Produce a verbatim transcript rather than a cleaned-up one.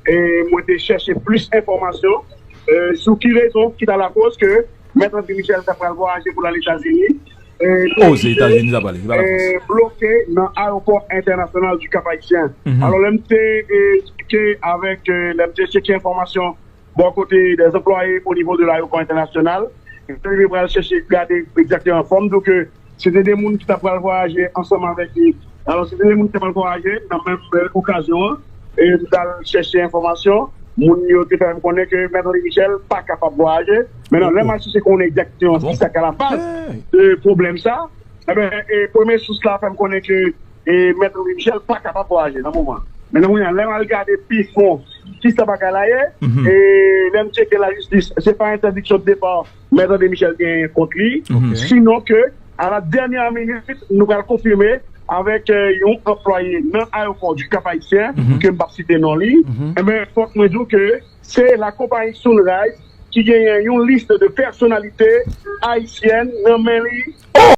E mwen te chèche plis enfòmasyon e, sou ki rezon ki ta lakoz ke Mèt André Michel ta pral vwayaje pou l al Etazini. E, Oh, se Etazini sa prale, se pa Lafrans. E, bloke nan ayewopò entènasyonal du Cap Haïtien. Alò, lè m te e, cheke avèk, e, lè m te cheke enfòmasyon bò kote dè anplwaye o nivo de layewopò entènasyonal, mwen te pral chèche gade egzakteman. Fò m di w ke se te de moun ki ta pral vwayaje ansanm avèk li. Alò, se te de moun ki ta pral vwayaje nan menm e, okazyon an. E m t al chèche enfòmasyon. Moun yo te fè m konnen ke Mèt André Michel pa kapab vwayaje. Men non, lè m al chèche konnen egzakteman ki sa k alabaz de pwoblèm sa, ebyen, e, premye sous la fè m konnen ke e, Mèt André Michel pa kapab vwayaje nan moman. Men nan moman, lè m al gade pi fon ki sa bagay la ye, e, lè m tcheke lajistis, se pa entèdiksyon de depa Mèt André Michel genyen kont li, sinon ke a la dènyè minit, nou pral konfime avèk e, yon anplwaye nan ayewopò du Cap Haïtien, ke m p ap site non li, ebyen, fòk mwen di w ke se lakonpayi Sunrise ki genyen yon lis de pèsonalite ayisyèn nan men li.